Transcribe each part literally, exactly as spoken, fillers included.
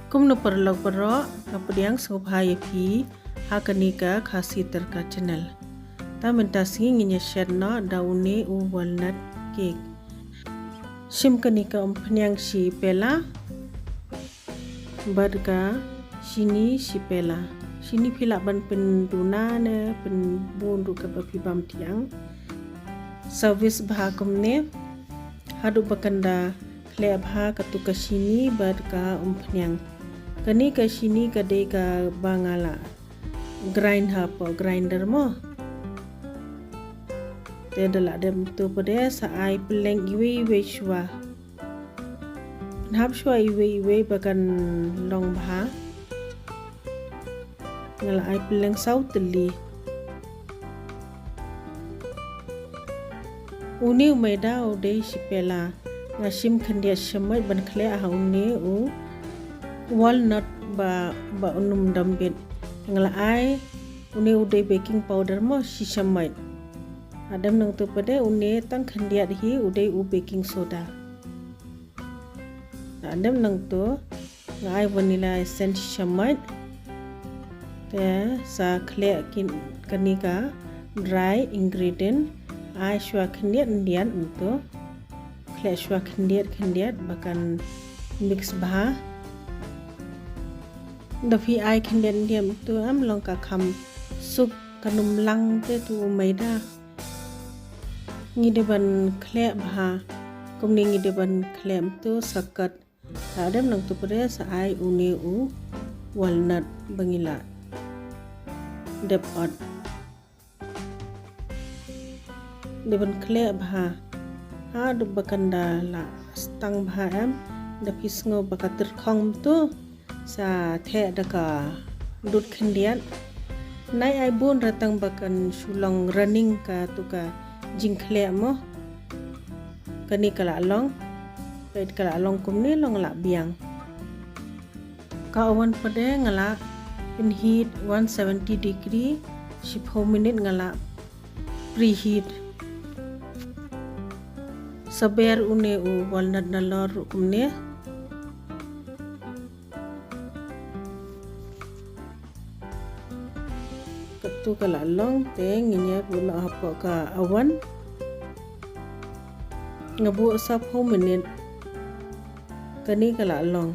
Kumno paralok baroh, nga pdiang sngewbha ïa phi ha kane ka Khasi Tadka channel. Te mynta sngi ngin ïa shet noh da une u walnut cake. Shim kane ka umphniang shi pela bad ka shini shi pela. Shini phi lah ban pynduna ne pynbun ruh katba phi bam thiang. Service bha kumne haduh ba kan da khleh bha katu ka shini bad ka umphniang. Kane ka shini ka dei kaba nga la grind hapoh grinder mo. Te da la dep mynta pat de sa ai pylleng iwei iwei shuwa. Pynhap shuwa iwei iwei ba kan long bha. Nga la ai pylleng saw tylli. Une u maida u dei shi pela. Nga shim khyndiat shamoit ban khleh ha une u walnut ba, ba un ym dam bit. Nga la ai une u dei baking powder mo shi shamoit. Hadem nangtu pat de une tang khyndiat hi u dei u baking soda. Hadem nangtu nga ai vanilla essence shi shamoit. Te sa khleh kane ka dry ingredient ai shuwa khyndiat khyndiat mynta. Khleh shuwa khyndiat khyndiat ba kan mix bha. Da phi ai khyndiat khyndiat mynta em long ka kham suk, kan ym lang te tu u maida. Ngi dei ban khleh bha. Kumne ngi dei ban khleh mynta sa kat. Hadem nangtu pat de sa ai une u walnut ba ngi la dep ot. Dei ban khleh bha haduh ba kan da la stang bha em. Da phi sngew ba ka tyrkhong mynta sa theh da ka dud khyndiat. Nai ai bun re tang ba kan shu long running katu ka jingkhleh mo. Kane ka la long. Peit ka la long kumne long la biang. Ka oven pat de nga la pynheat one seventy degree shiphew minit nga la preheat. Sa ber une u walnut nalor ruh kumne. Katu ka la long te ngin ïa buh noh hapoh ka oven. Nga buh sawphew minit. Kane ka la long.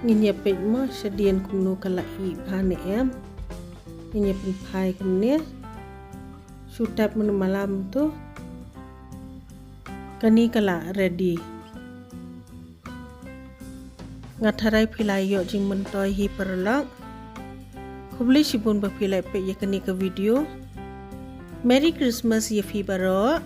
Ngin ïa peit mo shadien kumno ka la ih bha ne em. Ngin ïa pynphai kumne. Shu tap mynno malam tu. Kane ka la ready. Nga tharai phi la ïoh jingmyntoi hi paralok. Khublei shibun ba phi la peit ïa kane ka video. Merry Christmas ïa phi baroh.